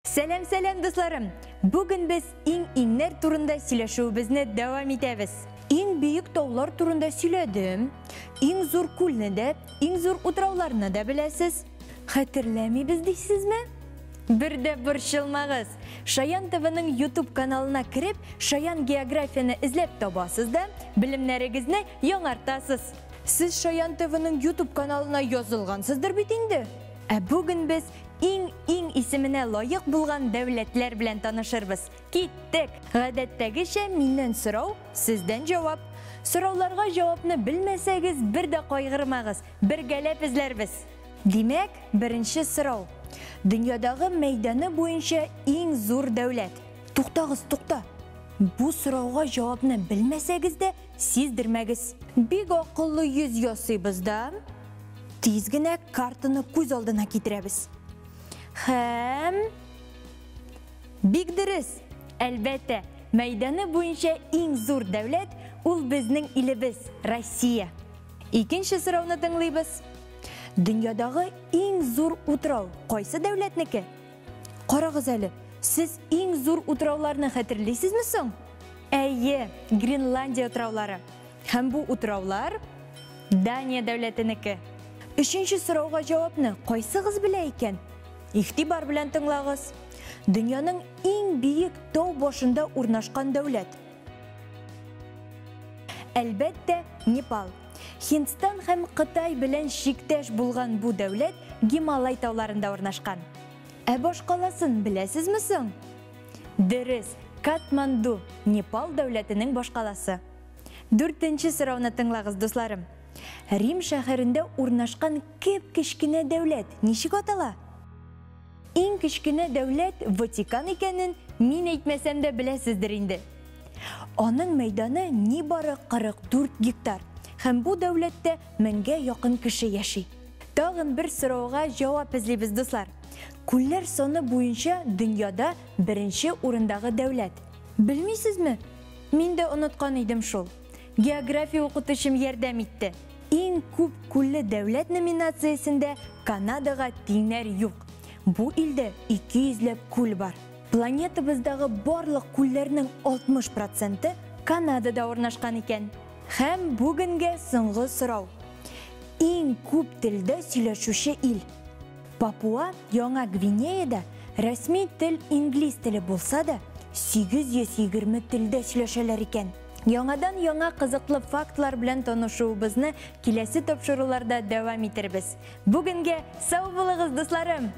Сәлам, сәлам, дусларым! Бүген без иң-иңнәр турында сөйләшүебезне дәвам итәбез. Иң бөек таулар турында сөйләдем. Иң зур күлне дә, иң зур утрауларны да беләсез. Хәтерләмибез дисезме? Бер дә борчылмагыз. Шаян ТВның YouTube каналына кереп, Шаян географияне эзләп табасыз да, белемнәрегезне яңартасыз. Сез Шаян ТВның YouTube каналына язылгансыздыр бит инде? Ә бүген без иң-иң исеменә лаек булган дәүләтләр белән танышырбыз. Киттек! Гадәттәгечә миннән сорау, сездән җавап. Сорауларга җавапны белмәсәгез, бер дә кайгырмагыз, бергәләп эзләрбез. Димәк, беренче сорау. Дөньядагы мәйданы буенча иң зур дәүләт. Туктагыз, тукта. Бу сорауга җавапны белмәсәгез дә, сиздермәгез. Бик акыллы йөз ясыйбыз да, тиз генә картаны күз алдына китерәбез. Һәм бик дөрес, әлбәттә, мәйданы буенча иң зур дәүләт ул безнең илебез, Россия. Икенче сорауны тыңлыйбыз. Дөньядагы иң зур утрау кайсы дәүләтнеке? Карагыз әле, сез иң зур утрауларны хәтерлисезме соң? Әйе, Гренландия утраулары. Һәм бу утраулар Дания дәүләтенеке. Өченче сорауга җавапны кайсыгыз белә икән? Игътибар белән тыңлагыз. Дөньяның иң биек тау башында урнашкан дәүләт. Әлбәттә, Непал. Һиндстан һәм Кытай белән чиктәш булган бу дәүләт Гималай тауларында урнашкан. Ә башкаласын беләсезме соң? Дөрес, Катманду, Непал дәүләтенең башкаласы. Дүртенче сорауны тыңлагыз, дусларым. Рим шәһәрендә урнашкан кеп-кечкенә дәүләт ничек атала? Иң кечкенә дәүләт Ватикан икәнен мин әйтмәсәм дә беләсездер инде. Аның мәйданы нибары 44 гектар һәм бу дәүләттә меңгә якын кеше яши. Тагын бер сорауга җавап эзлибез, дуслар. Күлләр саны буенча дөньяда беренче урындагы дәүләт. Белмисезме? Мин дә оныткан идем шул. География укытучым ярдәм итте. Иң күп күлле дәүләт номинациясендә Канадага тиңнәр юк. Бу илдә 200 ләп күл бар. Планетабыздагы барлык күлләрнең 60 проценты Канадада урнашкан икән. Һәм бүгенгә соңгы сорау. Иң күп телдә сөйләшүче ил. Папуа Яңа Гвинеяда рәсми тел инглиз теле булса да, 820 телдә сөйләшәләр икән. Яңадан яңа кызыклы фактлар белән танышуыбызны киләсе тапшыруларда дәвам итербез. Бүгенгә сау булыгыз, дусларым!